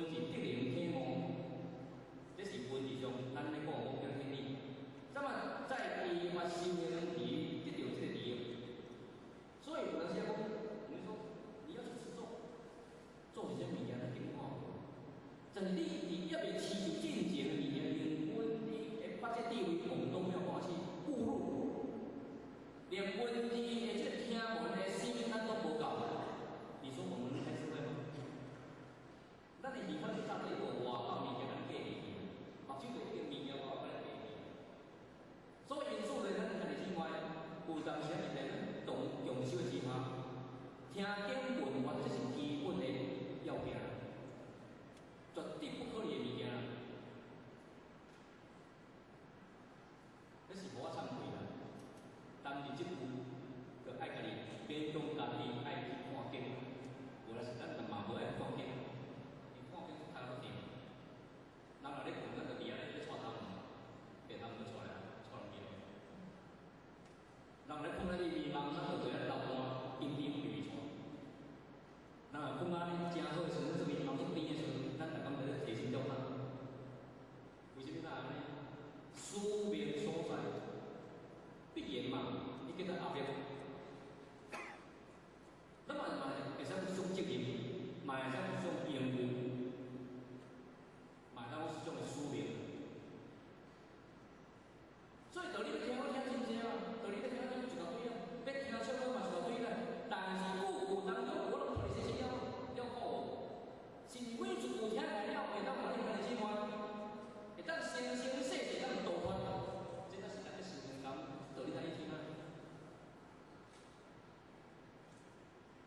文字得靈啟蒙，這是文字上咱咧講講叫天理。那麼在依法修行時得到這個利益，所以有陣時講，我們說你要去吃咒，咒是啥物件？咱頂看過。就是你佇猶未持受進前的物件，連文字的發展智慧夢都沒有辦法去悟入，連文字的這個聽聞的心，咱都無夠。你說我們開智慧嗎？咱的耳孔就早就無外口物件，咱過入去，目睭就已經物件外口咱過去。所以因此咧，咱家己之外，有當時伫咱同共修之下，聽經聞法，這是基本的要件，絕對不可能的物件。這是無我慚愧啦。當日這句，就愛家己勉強家己愛去看經，無啦是咱嘛無愛看經，伊看經頭路疼。人若咧困，咱就佇遐咧咧帶頭毛，白頭毛出來，帶落去。人咧困咧迷茫，咱就坐咧流汗，緊張袂出。人若困啊咧誠好的時陣，做迷茫做甜的時陣，咱逐工在咧提心吊膽。為啥物咱按呢？使命所在，必然嘛，伊叫做壓力。咱嘛嘛會使有這種責任，嘛會使有這種義務，嘛會當有這種的使命。所以道理要聽好聽真濟啊，道理要聽好聽一大堆啊，欲聽笑話嘛一大堆啦。但是句句當中，我攏看你細細了了好無？是每一句聽來了，會當予你家己之外，會當生生世世當度脫，這才是咱咧修行工道理在你聽啊。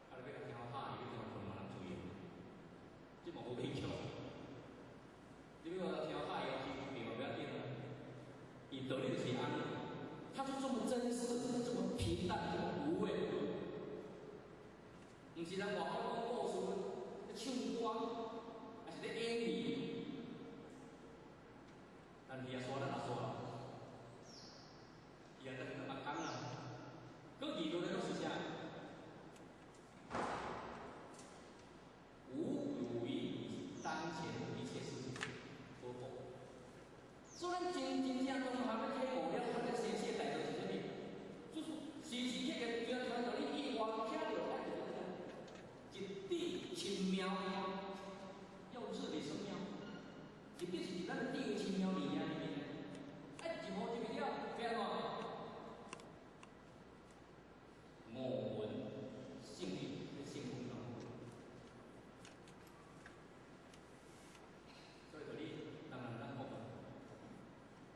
啊，你欲聽我拍，欲聽我困嘛，人注意，這嘛無勉強。你欲聽我拍，伊聽嘛不要緊啊。伊道理就是按呢，它是這麼真實，這麼平淡，這麼無味。毋是人外口講故事，咧唱歌，還是咧演戲。但是耶穌咱也煞，伊也在咱嘛講啦。閣議論的攏是啥？無有於當前一切事情所否。所以咱真真正當下欲體悟了，咱這生死的代志是啥物？就是時時刻刻就要聽到你意外聽著，愛就一滴清妙，要治理生妙，一滴是咱的智慧清妙物件裡面，哎，一步入去了，變怎？五聞勝義，這勝風當。所以道理，當然咱講的，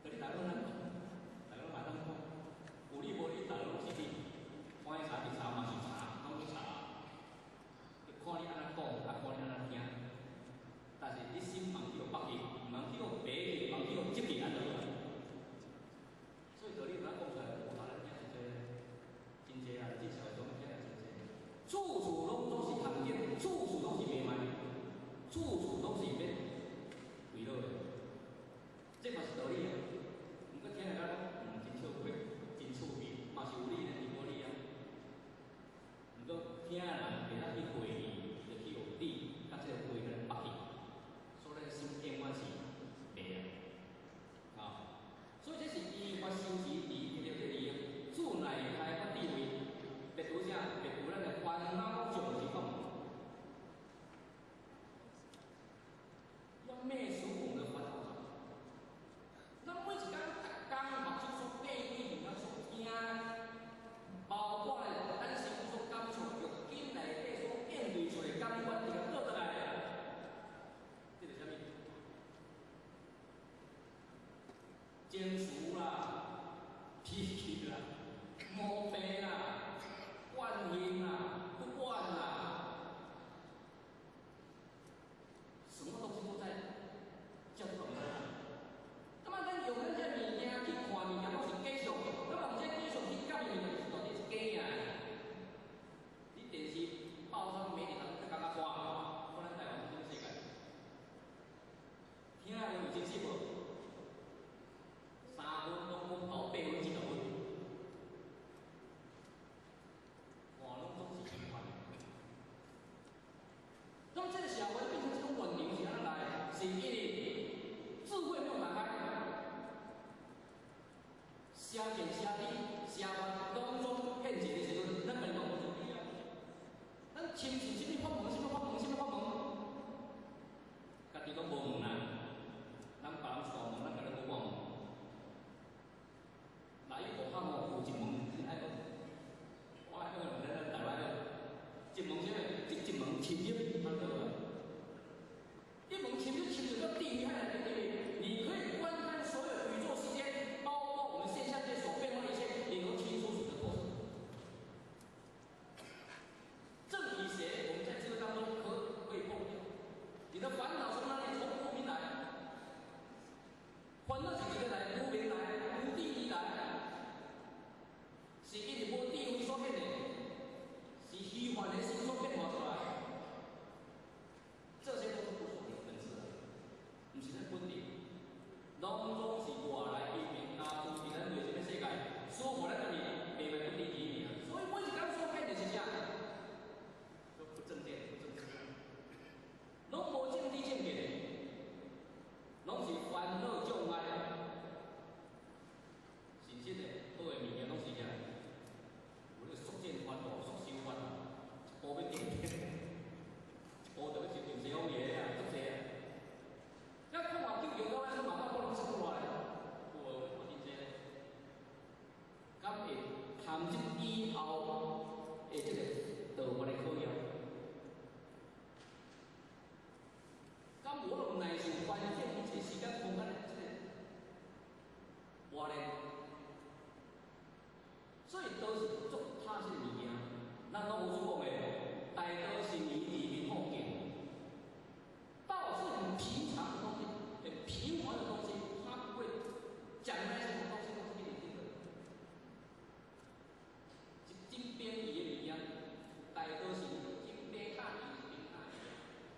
道理大家攏咱講，大家攏嘛當講，有理無理，大家攏是理。歡喜茶是茶嘛是茶，攏是茶。看你按怎講，啊看你按怎聽。但是你心毋通去予縛去，毋通去予白去，毋通去予執去。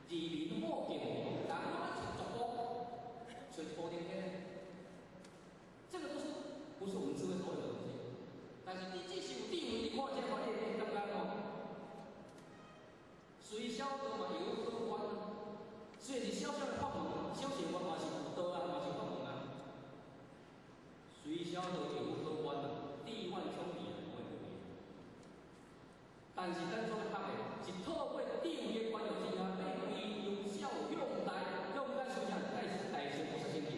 二民好敬，人講咱出十步，出一步頂天呢？這個都是不是我們智慧所有的東西？但是你只是有智慧，你看這個，你會感覺哦，雖小道嘛有可觀啊。雖然是小小的法門，小乘法嘛是有道啊，嘛是法門啊。雖小道有可觀啊，地萬窮理啊，會不會？但是咱所學的是透過智慧的觀念之下，來由小向大，向大思想帶大乘菩薩境界。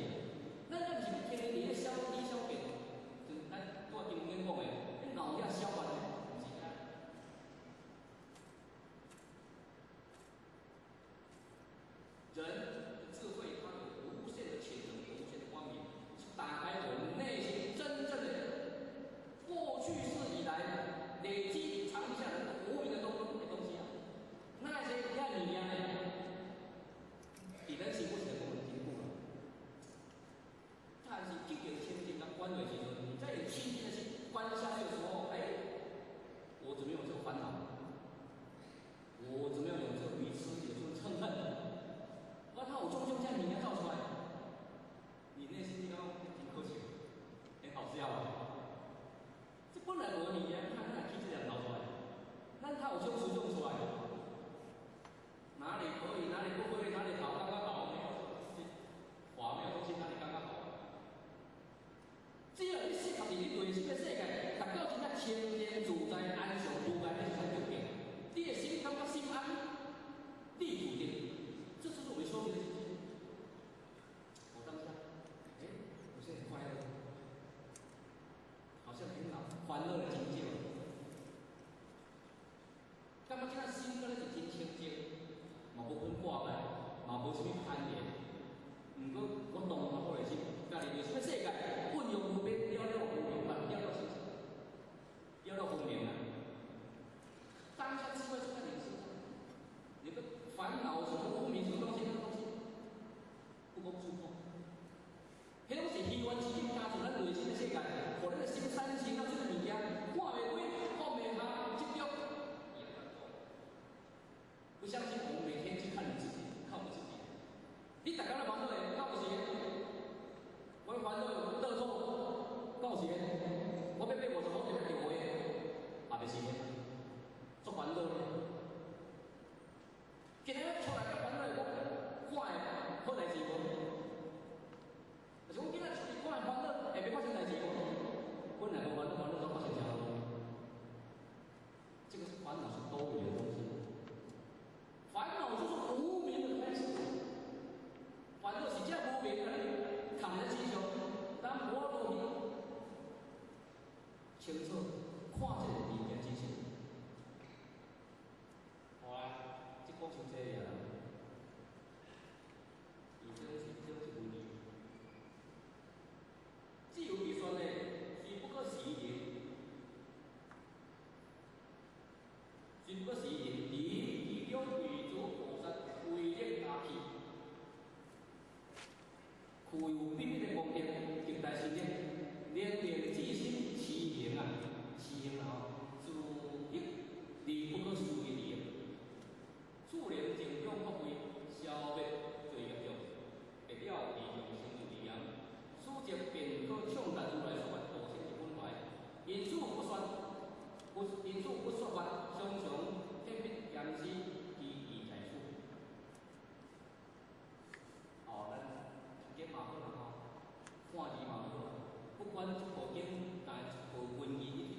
咱咱毋是天天佇咧小體小變，就咱拄仔經文講的，你腦遐小願，毋是啊。人的智慧，它有無限的潛能，無限的光明，是打開我們內心真正的過去世以來累積藏下來的無名的東西啊。那些遐物件呢，佇咱生活上講真久了。但是得到清淨佮觀的時陣，你在有清淨的心觀下去的時候，哎，我怎麼有這個煩惱？我怎麼有這個愚痴，有這個嗔恨？我他有種種這物件走出來，你內心就感覺真可笑，很好笑啊！這本來無物件，他哪起這念頭出來？咱他有種思想出來，哪裡可以，哪裡不可以，哪裡好，剛剛好，沒有法沒有東西，哪裡剛剛好？只要你適合佇你內心的世界，達到真正清淨自在、安詳、無礙，你才究竟。你的心感覺心安，理住定，這就是我們修行的境界。我當下，哎，我現在很快樂，好像很好，歡樂的境界。感覺這個心敢若是真清淨，嘛無分掛礙，嘛無啥物攀緣。毋過我動我內心，家己內心的世界運用無邊，了了無明白，了了清楚，了了分明啊。當下智慧就在你身上，你的煩惱什麼無明什麼東西，那個東西不攻自破。彼攏是虛幻之境加上咱內心的世界，予咱的心產生了這個物件，看袂開，放袂下，執著。不相信，我們每天去看你自己，看我們自己。你逐工咧煩惱的，敢有是？我煩惱倒錯，敢有是？我欲買50箍就欲著回的，也袂是的，足煩惱的。今日出來較煩惱的，我看的好代誌無？就是我今日出去看的煩惱，會欲發生代誌無？本來無煩惱，煩惱都發生啥物？這個是煩惱，是多餘的東西。煩惱就是無明的開始。煩惱是這無明，共你扛在身上，咱無法度去清楚看這個物件真實。好啊，這講傷濟啊！伊這種是問題。只有計算的，是不可思議，是不可思議。離其中為諸菩薩威力加被，具有秘密的功德，極大神力，能令自身持行啊，持行啊，自益而不可思議利益，自能淨中福慧，消滅罪業障，別了地上成就利養，此則便可暢達如來說法道成之本懷。因此不說，不因此不說法，常常天筆嚴師，其義在此。哦，咱讀經嘛好啦吼，看字嘛好啦，不管這部經，但一部文字。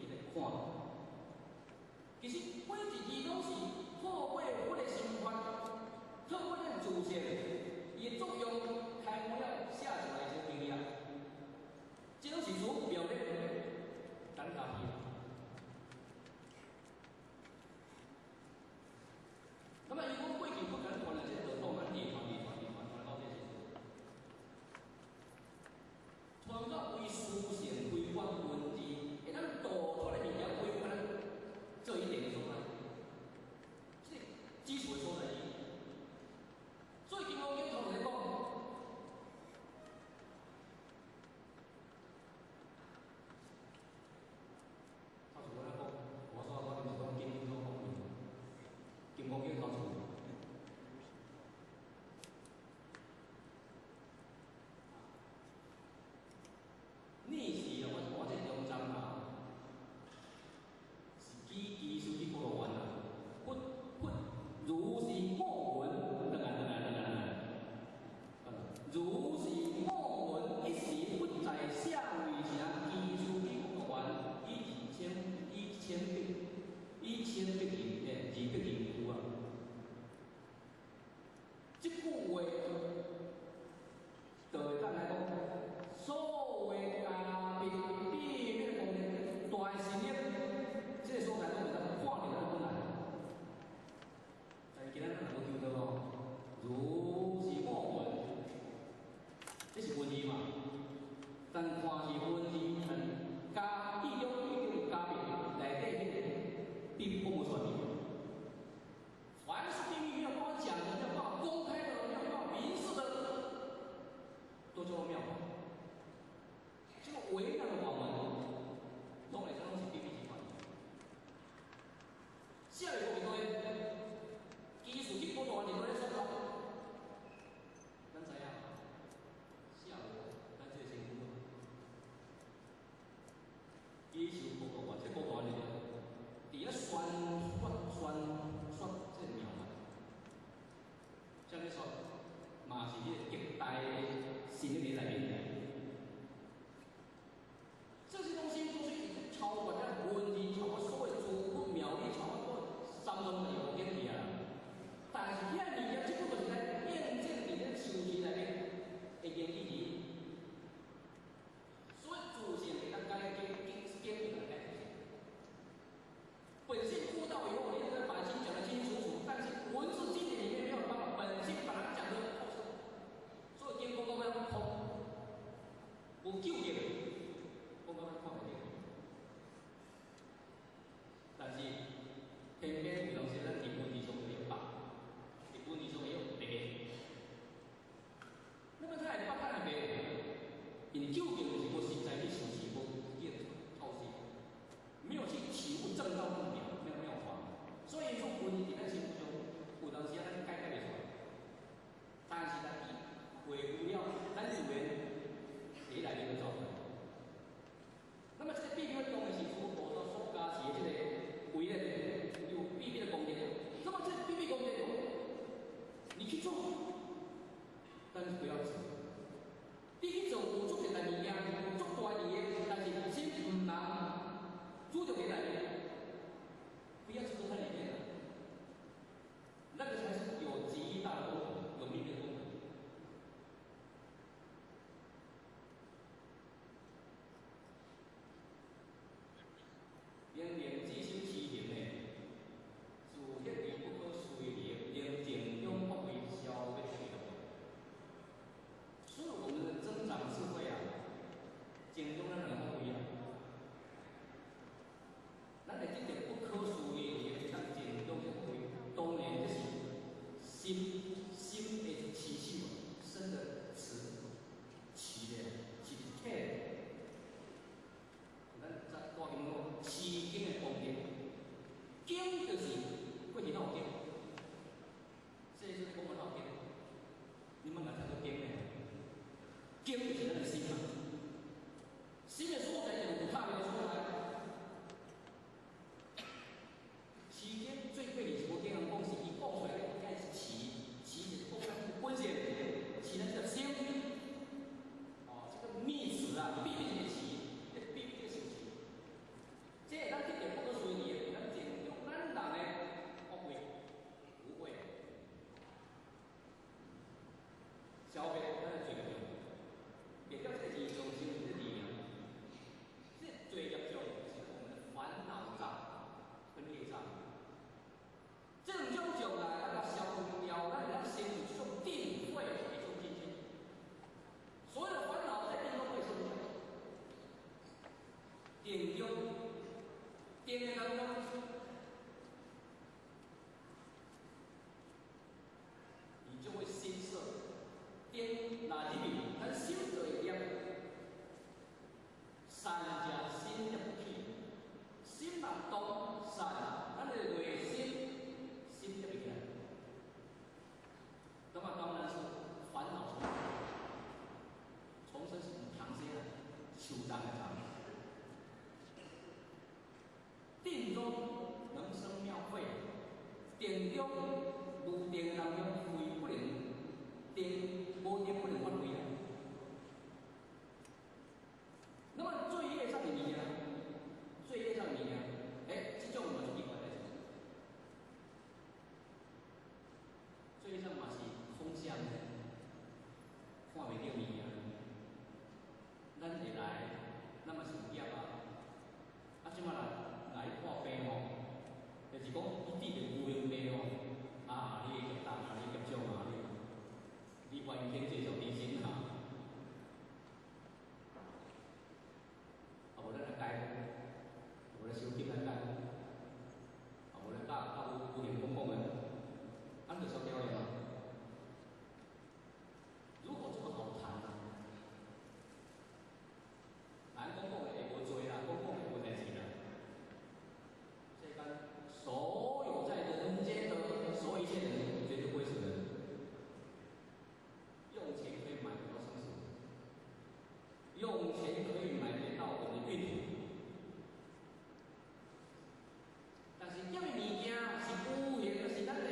心心的持守，身的持持的持体。咱在大经讲持经的功德，经就是过去哪有经？这是讲哪有经？你们若听过经的？经就是咱的心嘛，心的所在就是有塔庙的所在。持经最过是无经人讲是伊讲出来的，应该是持，持就是讲咱本性，持咱这个心。哦，这个密词啊，秘密这个持，这秘密这个修持，这会当得到不可思议的，咱净用咱人的恶业、无畏，消灭咱的罪业。别掉这个字，重新这个字啊，这罪业障是我们的烦恼障跟业障。这两种障来，咱甲消除掉，咱会当成就这种定慧的一种境界。所有的烦恼在定中会生起。定中，定的当中，你就会心色。定若入去，咱心就会念，善者心则不起，心若动善，咱的内心心则袂起来。那么当然是烦恼重生，重生是毋通生啦，受重的重。定中能生妙慧，定中无定当中慧不能定。无定不能发挥啊。那么罪业障的物件，罪业障的物件，哎，这种嘛是奇怪代志。罪业障嘛是空相的，看袂到物件。咱会来，咱嘛是有业啊。啊，这摆来来看病吼，就是讲伊对着无明病吼，啊，你业重啊，你业重啊，你。你完全接受离心哈，啊无咱来解，无咱收经来解，啊无咱教教有有闲讲讲的，按就消掉了嘛。如果这么好谈啊，咱讲讲的会无济啦，讲讲的无代志啦。世间所有在人间的所有一切人，绝对不会死人。用钱可以买得到生死，用钱可以买得到我们的运途，但是这个物件是无形的，是咱的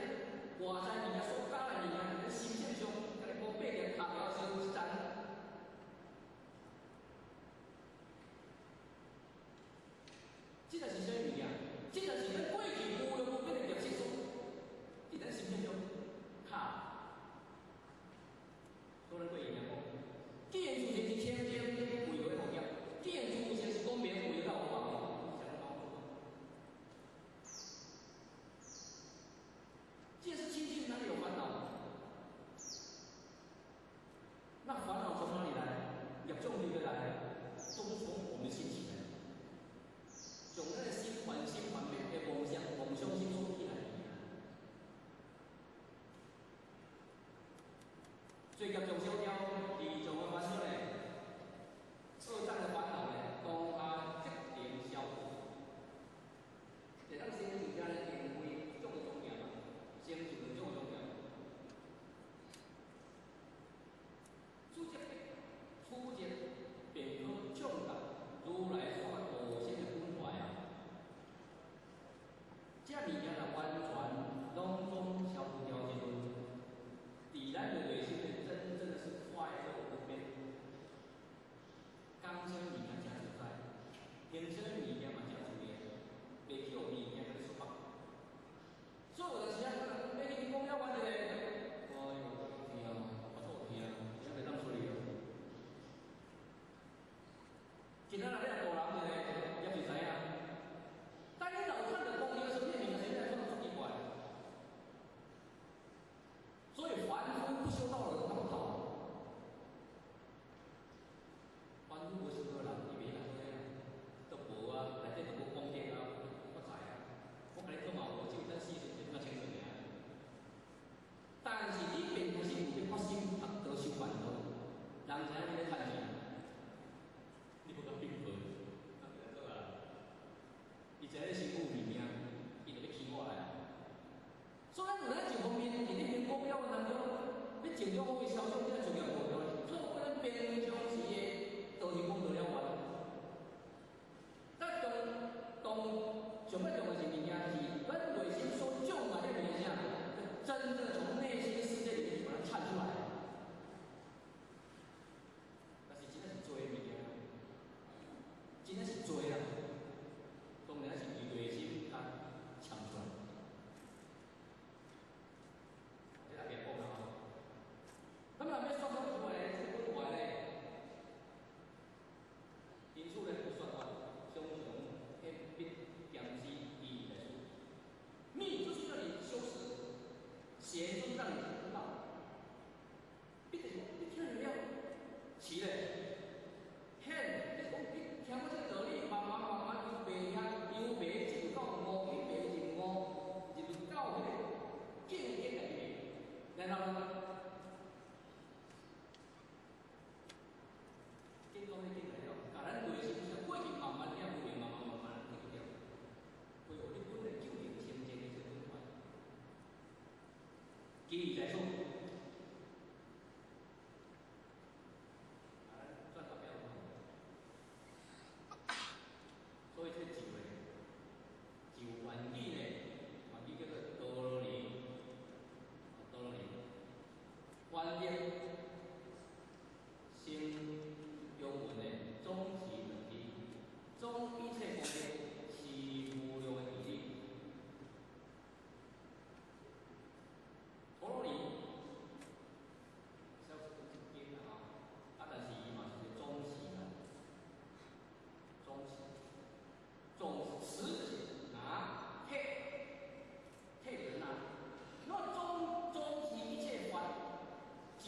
外在物件、所加的物件，咱心性上，甲你讲八条卡条烧一层。这个是啥物件？这个是咱过去无量无边的业习所，伫咱心性上卡。所以咱过去讲，既然事情是清净，为何造业？既然事情是光明，为何有法？既然是清净，哪里有烦恼？那烦恼从哪里来？业障从哪里来？都是从我们心起来。从咱的心烦、心烦灭的妄想、妄想心所起来的。罪业障消掉，地藏的烦恼呢，恶障的烦恼呢，当下即能消除。会当成就遮呢定慧种的庄严啊，成就两种的庄严。初则初则便可畅达如来说无限的本怀啊。这物件若完全拢总消除掉时阵，伫咱的内心呢，真正的是是咧，顯，你講你聽過這個道理，慢慢慢慢由白遐，由白進入到悟，由白入悟，入到彼個境界內面，然後呢，進到彼境界了，共咱內心是過去慢慢遐無明，慢慢慢慢去掉，恢復你本來究竟清淨的這個本懷。其餘在說。所以這咒咧，咒梵語咧，梵語叫做陀羅尼，陀羅尼，翻譯成中文咧，總持兩字，總一切功德是無量的義理。陀羅尼，小說講這經啦吼，啊，但是伊嘛是一個總持啦，總持。總持就是拿退，退人拿。那總持一切法咒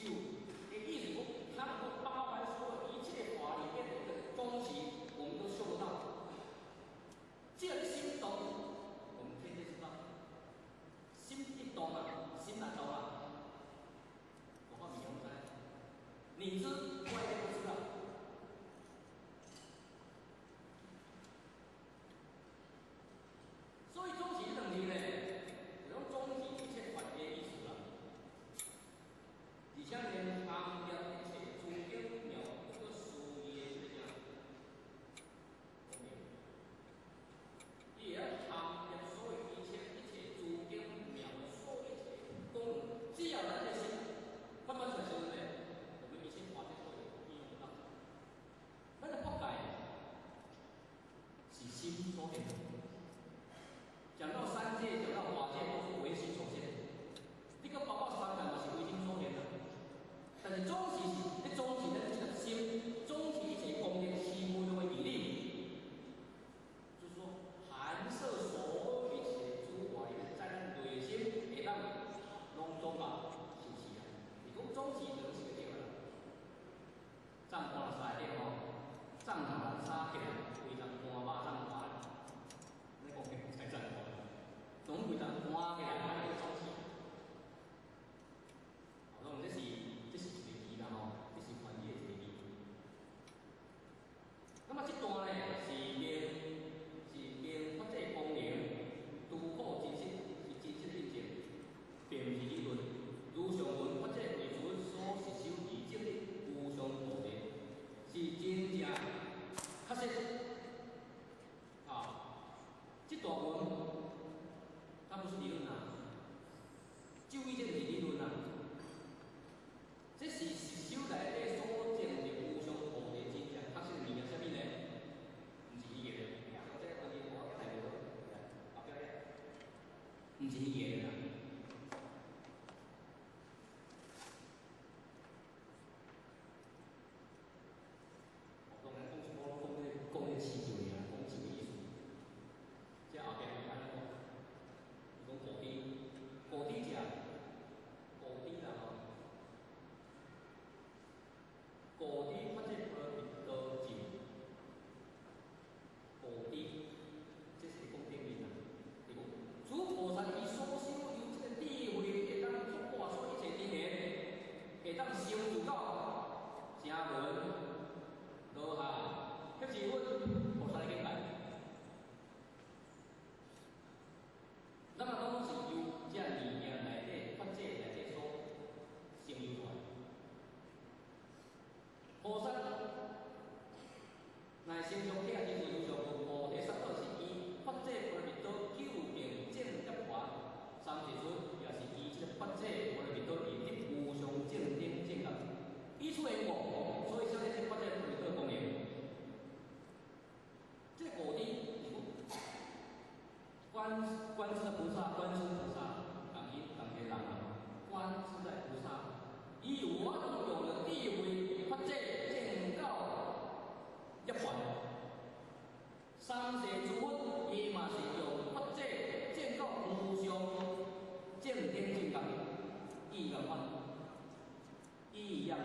的意思講，它能夠包含所有一切法裡面的一個東西，我們都修得到。只要你心動，我們天天知道，心一動啊，心若動啊，我發明知，你知外面不知道。所以總持這兩字呢，就講總持一切法的意思啦。而且連含攝一切諸經妙不可思議的這個啥功能，伊會曉含攝所有一切一切諸經妙所有一切功能，只要咱的心發發出來時陣呢，我們一切法都會應用得到。咱的法界是心所現。講到三界，講到法界，都是唯心所現。你閣包括三界嘛是唯心所現啊。但是總是是，你總是咱這個心，總持一切功德是無量的義理，就是說含攝所有一切諸法裡面，在咱內心會當攏總啊，是不是啊？是講總持兩是對啦。藏汗三個吼，藏汗三起來，規層汗肉藏汗，你講起才藏汗。總規層汗起來，安尼總持。好，攏這是一個字啦吼，這是梵語的一個字。那麼這段呢是經法界光明，拄好真實是真實印證，並毋是理論。如上文法界唯除所實修而證得無上菩提，是真正確實。啊，這段文它不是理論啊，咒語這毋是理論啊，這是實修內底所證的無上菩提真正確實的物件，啥物呢？毋是語言的，我這個問題我睇袂到，後壁咧，毋是語言的啦。當然講是講講這講這詞就爾，講詞的意思。這後壁伊按怎講？伊講果地，果地者，果地啦吼，果地法界波羅蜜多咒，果地，這是講頂面啦。是講諸菩薩伊所修由這個智慧，會當突破所有一切因緣，會當成就到聲聞。羅漢、辟支佛、菩薩的境界，咱嘛攏是由這物件內底法界內底所成就出來。菩薩若成就起來之時，就像菩提薩埵是以法界波羅蜜多究竟正涅槃，三世出也是以這個法界波羅蜜多而得無上正等正覺，以出緣故，所以說這法界波羅蜜多功能。這個果地是講觀觀自在菩薩，觀世菩薩，同伊同一個人啊。觀自在菩薩，伊有法度用了智慧法界證到涅槃。三世諸佛，伊嘛是用法界證到無上正等正覺，意共款，意一樣。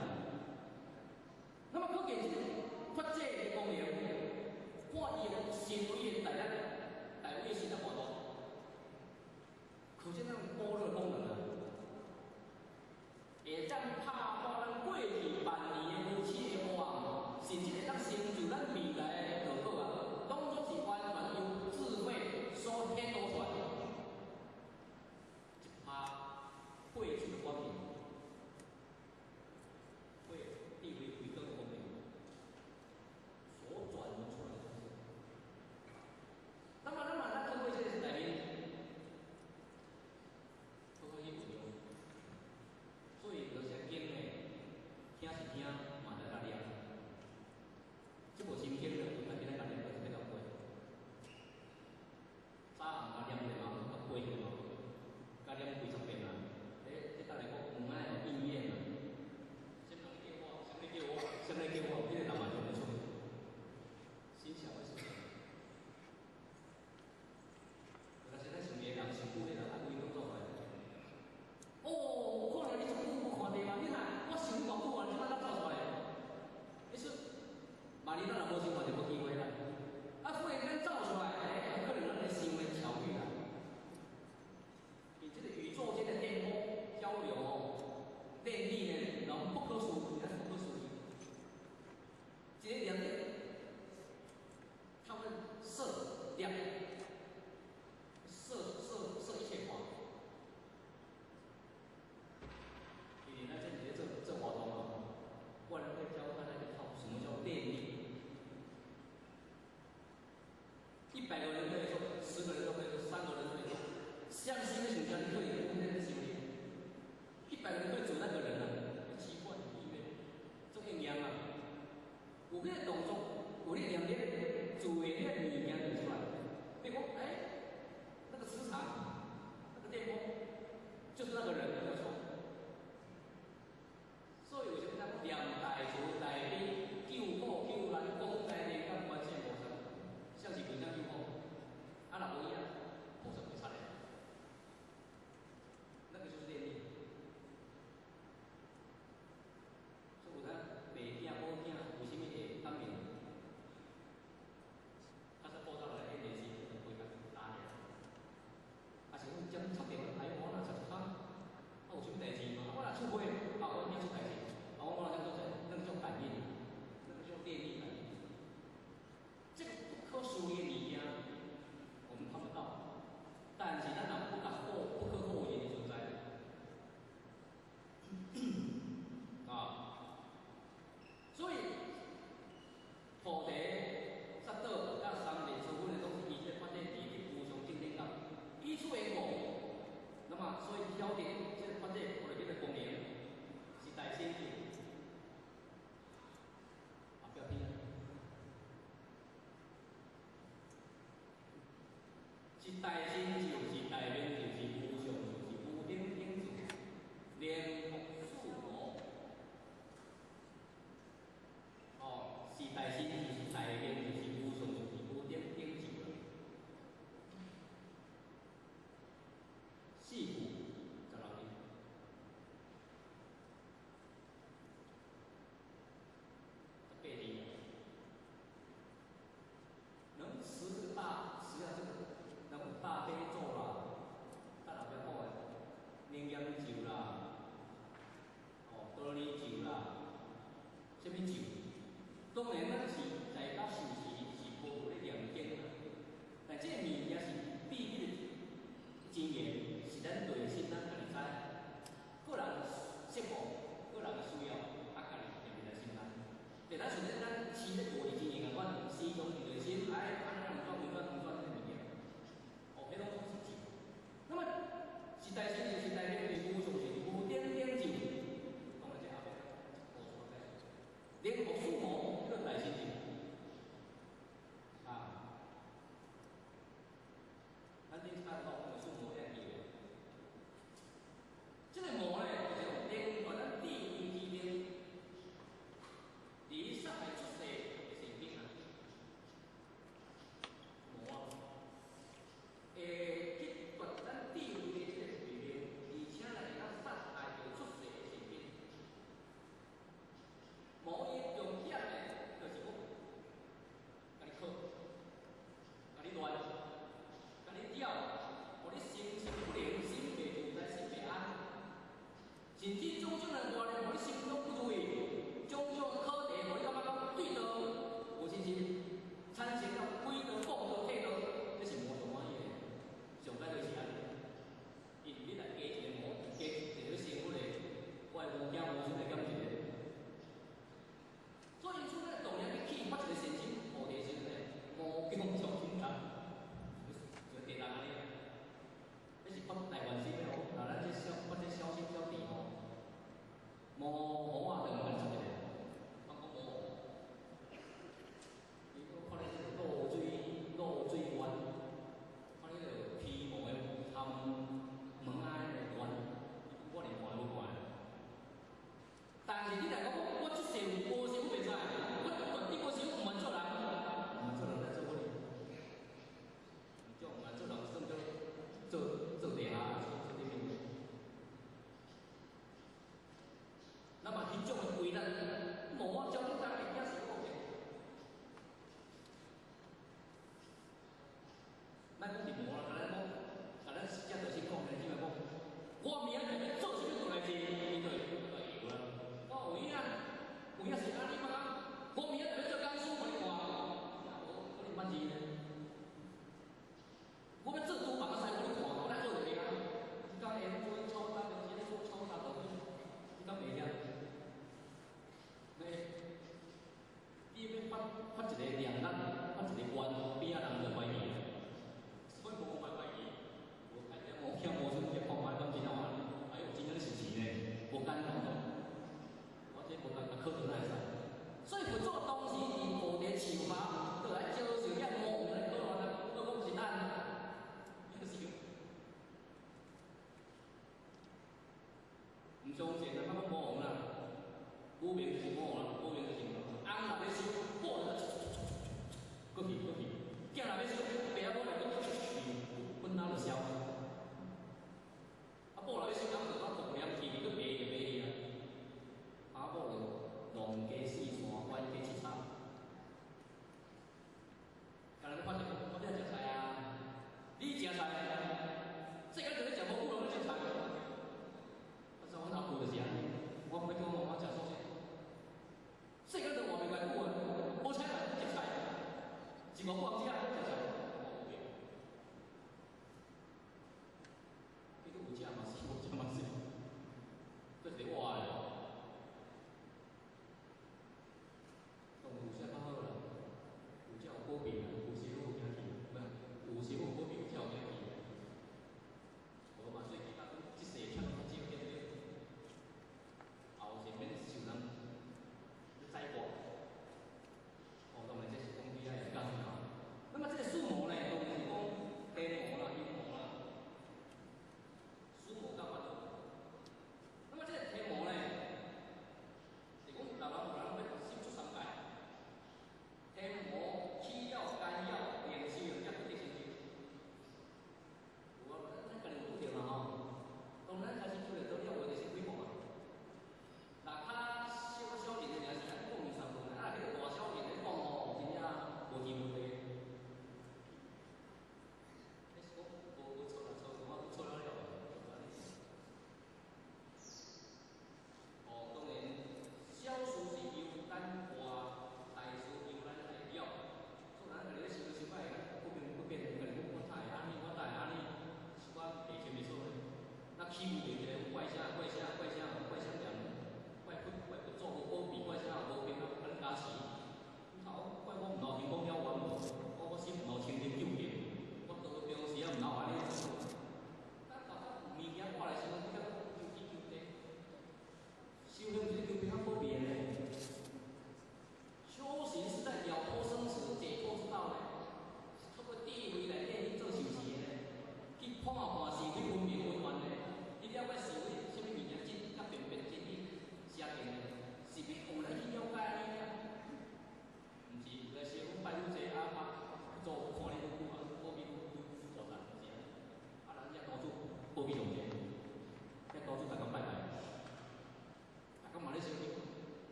種的外力，予你心中不如意，種種的課題，予你感覺講對道無信心，產生了悔道、謗道、退道，這是無上歡喜的。上解就是按呢，因為你來加一個魔，加一個成佛的，我的無囝無孫來減一個。所以因此，咱當然去啟發一個善心，菩提心呢，無窮長心大，就地人按呢。這是發大願心的哦，若咱這小發這小心小智吼，魔王啊，就毋敢插一個，我講魔王，你講看你這個露水灣，看你這個皮毛的含物仔的源，我連看都無看。但是你若講我這世有無想袂使，我絕對無想毋願做人，毋願做人來做乜哩？毋願做人算做做做地下，做做啥物？那麼彼種的為難，無我教你當會驚死我嘅。莫講佇無啦，共咱講，共咱實際就是講，咱怎樣講？我明仔載欲做啥物大代誌，伊就會會啦。我有影，有影是按呢嘛？我明仔載欲做講師，予你看，無可能捌字呢。我欲做廚房的師傅，予你看，我來學著你啊。你講會做敲打的，是咧做敲打的，你敢袂曉？咧，你欲發發一個念力，發一個願，邊仔人就懷疑，所以無懷疑，無開點無巧無孫，這看覓講真正話，哎喲，真正是錢呢，無簡單哦。我這無簡單，考著哪會使？所以佛祖當時佇菩提樹下，就來招受遐魔王來考驗，我講是咱，是。毋相信啊，我講魔王啦，無明就是魔王啦，無明就是魔王。翁若欲收，某就過去過去；囝若欲收，爸仔母來閣分哪就消。啊，某若欲收，人就講狂念去，閣白就白去啊。阿某就浪家四山，冤家七草。敢若你發一個，我欲食菜啊，你食菜，世間就咧食無久攏咧食菜。我說阮阿父就是按呢，我欲叫阮媽媽食素食。世間都活袂偌久啊，無菜嘛食菜，一五久人食食菜。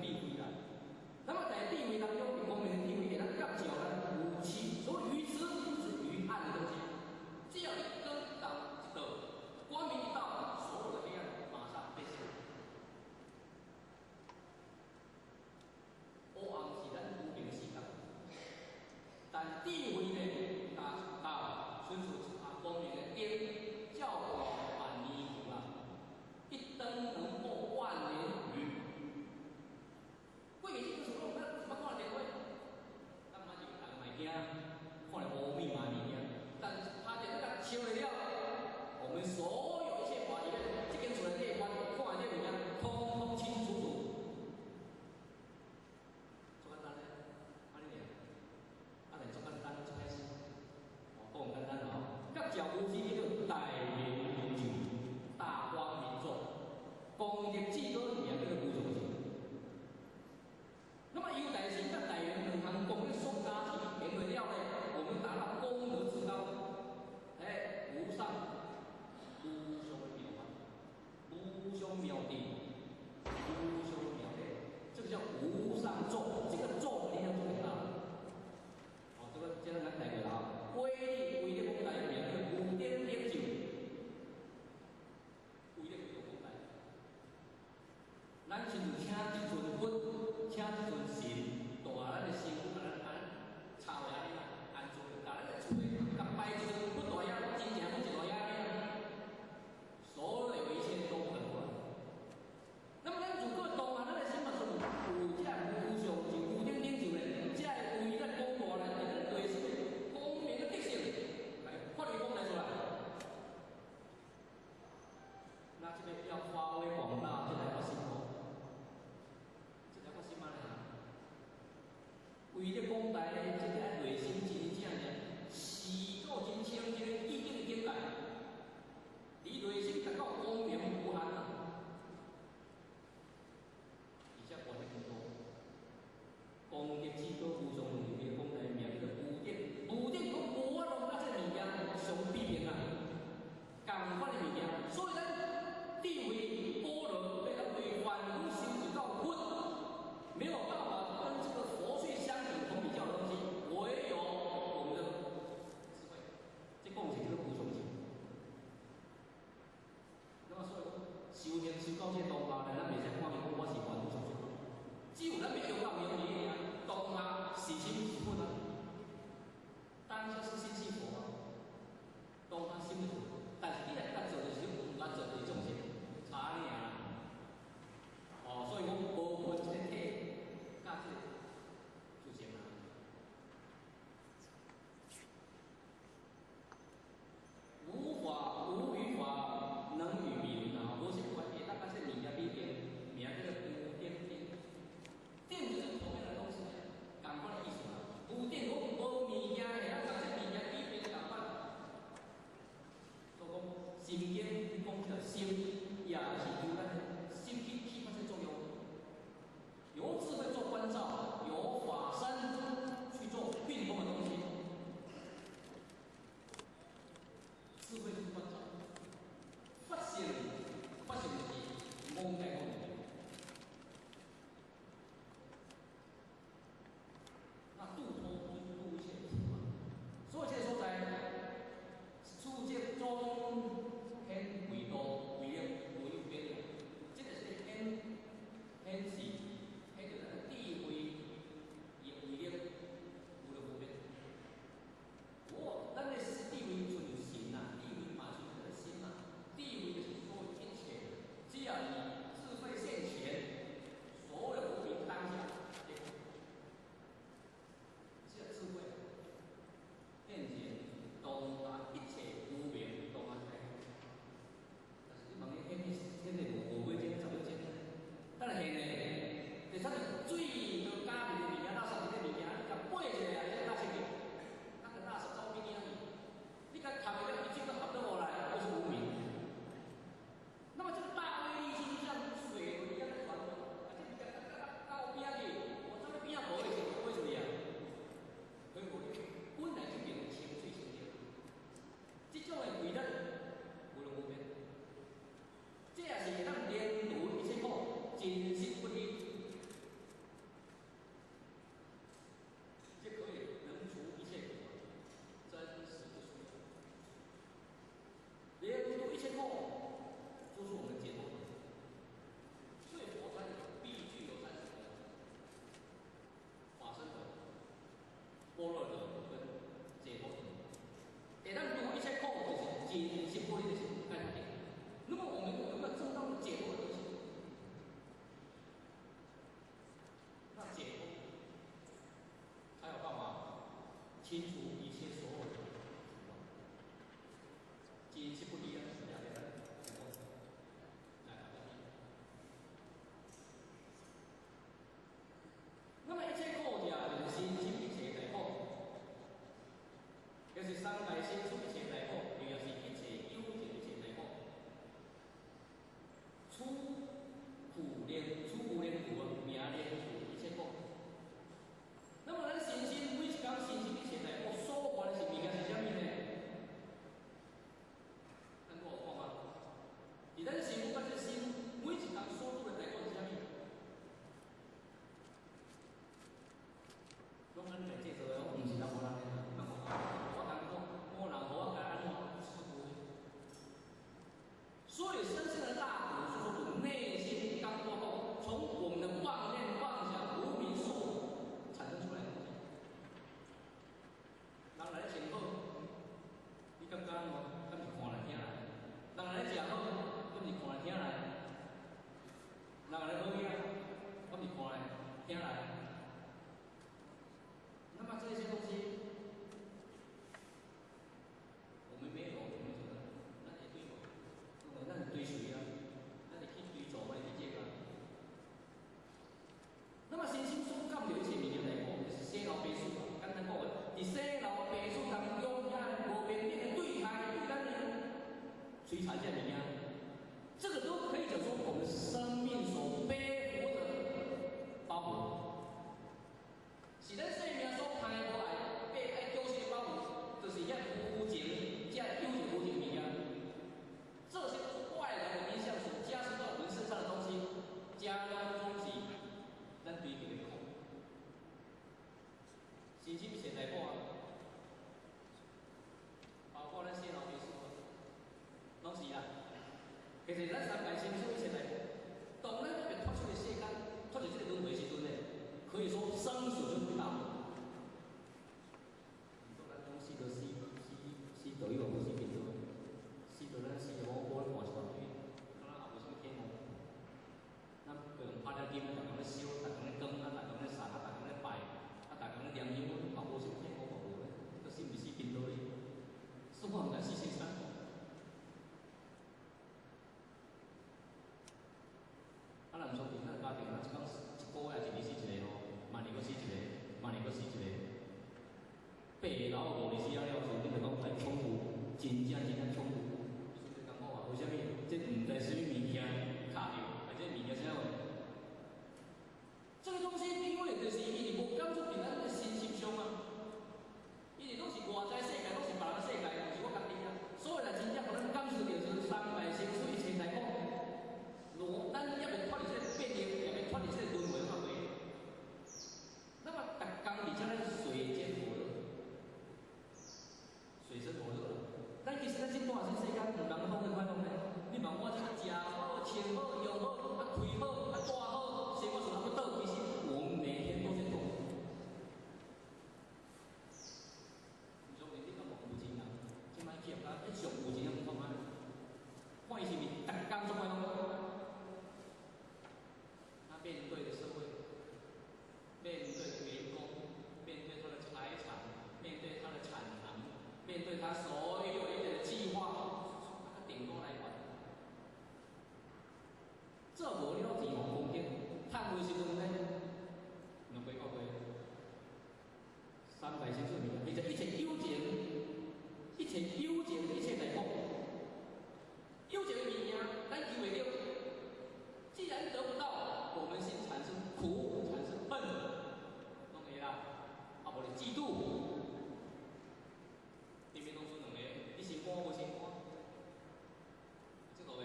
智慧啦。那麼在智慧當中，光明的智慧會當覺照咱無痴，所謂愚痴是愚暗的東西。只要一燈當一道，光明一到，所有的黑暗馬上變現。黑暗是咱無明的時間，但智慧呢，達到純屬啊光明的燈，照過萬年苦啊，一燈能過萬年雨。過去這個時候，咱捌看電話，咱嘛是逐個嘛會驚，看著烏密嘛會驚，但拍電話甲笑了，我們所有一切法裡面，這間厝內底看看這物件，通通清清楚楚。足簡單咧，按呢爾，啊，但足簡單，足開心，哦，講簡單哦，覺照無痴叫做大明明咒，大光明咒，功德至高名叫做無上咒。那麼由大神佮大圓兩項功德所加持，成為了呢，我們達到功德至高，哎，無上無上妙法，無上妙定，無上妙德，這個叫無上咒，這個咒力量就很大。哦，這個這個咱來過啦，威力威力講大名叫無頂頂咒，威力就講大。咱親像請一尊佛，請一尊神，蹛咱的身軀，共咱按插落按呢啦，安住，共咱的厝內，共擺一尊佛蹛遐，真正佛就蹛遐呢啦，所有的一切都很過來。那麼咱如果當下咱的心嘛是有這無上咒、無頂頂咒咧，這個為咱講大咧，佇咱內心的光明的德性來發揮光來出來。那這個要發揮廣大，這個發心哦，這個發心嘛咧。清除一切所有的真實不虛啊！來，那麼一切苦者，就是身心一切大苦，就是三界生死一切大苦，又是一切有情一切大苦。處苦連處苦連苦啊，名連苦一切苦。那麼咱身心每一工身心一切大苦所煩的是物件是啥物呢？咱閣有看嗎？佇咱身軀佮這心每一工所拄的大苦是啥物？攏咱家製造的，毋是人予人的。我艱苦，我人予我該按怎？所以深深的大苦，是說我們內心剛過後，從我們的妄念、妄想、無明所產生出來的東西。人來穿好，你感覺按怎？敢是看來聽來？人來食好，敢是看來聽來？人來好囝，敢是看來聽來？那麼這些東西，我們沒有，我們怎麼？咱會對無？咱是追隨啊，咱是去追逐，來去這個。那麼身心所感著一切物件來講，就是生老病死啊。簡單講話，佇生老病死當中，遐無平等的對待，對咱的摧殘這物件，這個都可以講說我們生命所背負的包袱，是咱生命所牽無愛背愛丟棄的包袱，就是遐無情、這有情無情物件。這些都是外來的影響所加持到我們身上的東西，加攏總是咱堆積的苦。身心現代苦啊，包括咱生老病死啊，攏是啊。其實咱三界生死一切大苦，當咱欲脫出這個世間，脫離這個輪迴時陣呢，可以說生死就會大。毋過咱講死就死，死死道友無死貧道，死到咱死就我看一大堆，敢若也無啥物天無。咱不用拍了金，逐工咧燒，逐工咧光，啊，逐工咧送，啊，逐工咧拜，啊，逐工咧念香，嘛無啥物天無嘛無咧，閣死毋是死貧道咧？死我毋知死生啥。啊，若毋相信咱家庭，咱一工一個月一年死一個吼，萬年閣死一個，萬年閣死一個，八個老五二死了了，時陣就講來恐怖，真正真正恐怖，你說這艱苦啊？為啥物？這毋知啥物物件卡著，或者物件啥話？這個東西因為就是伊是無感觸佇咱的身心上啊，伊是攏是外在世界，攏是別人世界，毋是我家己啊。所以若真正予咱感受著是三界生死一切大苦。若咱猶未脫離這個變異，猶未脫離這個輪迴範圍，那麼逐工佇遮咧水深火熱，水深火熱啦。咱其實咱這段時間毋通講去快樂呢。你問我這個食好、穿好、用好、啊開好、啊住好，生活順啊不倒，其實我們每天都在痛苦。你說你敢無有錢人，這擺企業家，你上有錢人毋看覓，看伊是毋是逐工做快樂？他面對的社會，面對的員工，面對他的財產，面對他的產能，面對他所有一切的計劃，他頂多來管。做無了錢，予攻擊，趁錢時陣呢，兩個月，三界生死物件，其實一切有情，一切有情，一切大苦，有情的物件，咱求袂著，既然得不到，我們心產生苦，產生恨，攏會啦，啊無就嫉妒，偏偏攏剩兩個，你心肝無心肝？這個袂，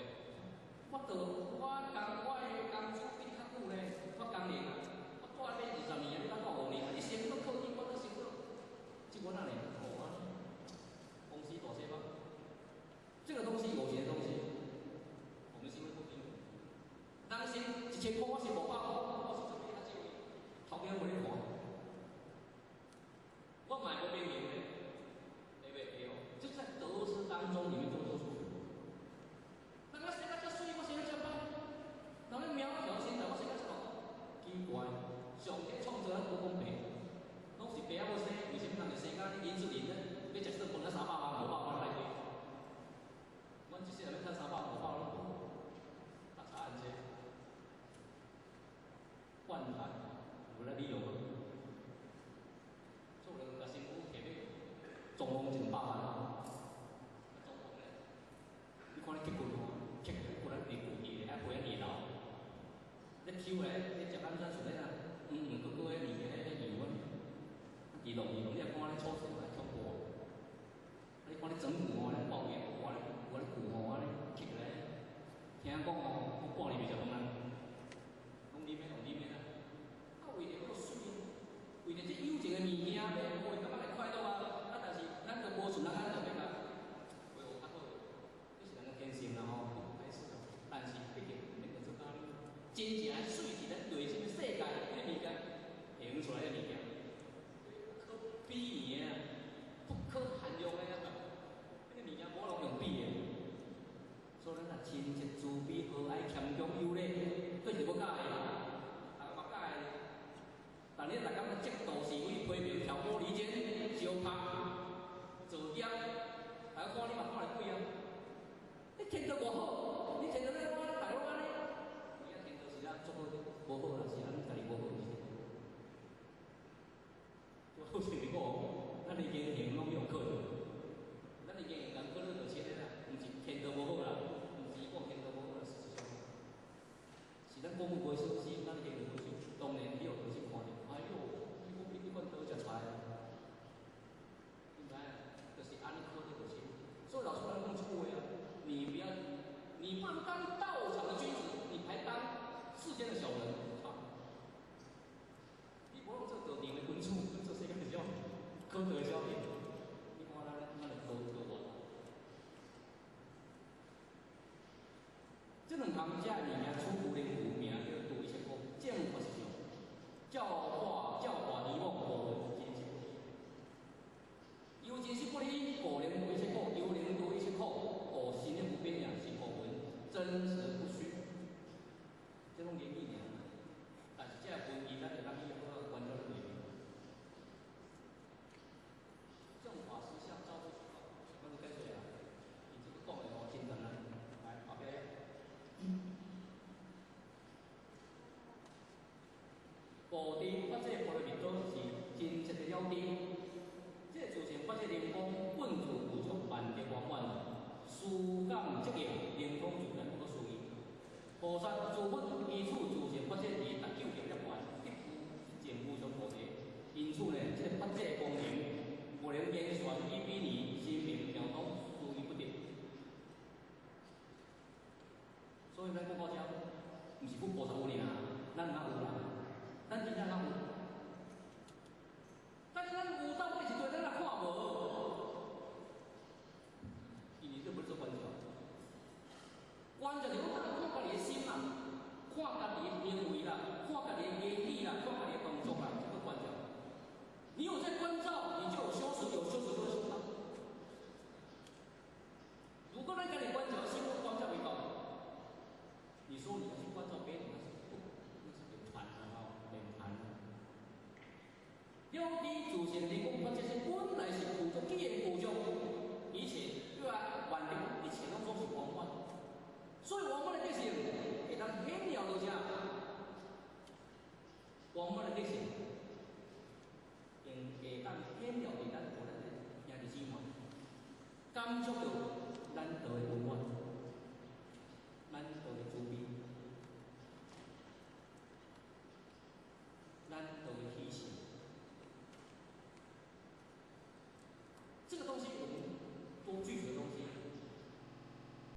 我著我工我的工資比你較久咧，我工齡啊，我蹛咧20年啊，你才蹛5年，你先閣靠近，我閣先閣，這我哪會哦啊？公司大細嗎？這個東西有錢的東西，我們心會不平衡。當先1000塊，我是500塊，我是做比較少的，頭家無咧看。我嘛理由。做人共身躯摕欲装潢100万，装潢咧，你看你刻骨吼，刻骨骨力伫旧去的，啊皮啊黏流，你抽来，你食安怎像咧啊？黄黄膏膏的黏的咧油啊，伫弄伫弄，你也看咧粗细啊，恐怖。你看咧整骨吼，咧爆裂，我咧我咧骨吼，安尼刻来，聽講吼，我半年袂食飯啊，攏啉的，攏啉的啦。啊，為著欲媠，為著這有情的物件，欲會感覺會快樂啊！啊，但是咱都無像人安就欲共維護較好，這是人的天性啦吼，不歹勢。但是畢竟毋免做安呢，真正媠是咱內心的世界，彼个物件顯出來的物件，不可比擬的啊，不可涵容的啊，彼个物件無通用比的。所以咱若親切慈悲和藹謙恭有禮，對是無喜歡，大家嘛喜歡。但你若感覺嫉妒是非、批評、挑撥離間、相拍、造業，大家看你嘛看會鬼啊！你天道偌好，你天道咧我大家攏按呢，你啊天道是啊足好，無好啦，是咱家己無好，是。就好像你講，咱的言行攏用靠著，咱的言行共靠著就是咧啦，毋是天道無好啦，毋是講天道無好啦，事實上，是咱講無小心，咱言行無小，當然你又開始看著，哎喲，你講你這款倒食菜啊？你知影？就是按呢靠著就是。所以老師來講這句話啊，你不要，你不能當道場的君子，你還當世間的小人，啊！你無用做道場的君子，做世間的小可德的小人，你看咱咱會高高偌大？這兩項遮物件，處無靈無名叫度一切苦，正法實相，教化教化迷惘，無真實不離。由真實不離，故能度一切苦；由能度一切苦，故心的無邊也是無雲，真實不虛。這攏言語爾，但是這個文字咱就當去好好關照內面。正法實相昭不虛構，什麼解釋啊？伊這個講的吼真簡單，來後壁。菩提法界波羅蜜多是真實的了知，這個自性法界靈光，本自具足萬德圓滿，思感即應，靈通自然不可思議。菩薩諸佛依此自性法界而達究竟涅槃，得證無上菩提。因此呢，這個法界光明無能言傳以比擬，心明條通，思議不得。所以咱講到這，毋是講菩薩有爾，咱哪有啦？咱真正哪有？但是咱有到尾一堆，咱也看無，因為這無咧做觀照。觀照就是講，看家己的心啦，看家己的行為啦，看家己的言語啦，看家己的動作啦，這個觀照。你有在觀照，你就有修持，有修持就會修道。如果咱家己觀照，心觀照袂到，你說你要去觀照別人，那是不，那是免談啦吼，免談。了知自性靈光，法界是本來是具足，既然具足，一切對啊，萬德一切攏總是圓滿。所以圓滿的德性會當顯了到啥？圓滿的德性，會當顯了佇咱予咱的兄弟姊妹，感觸到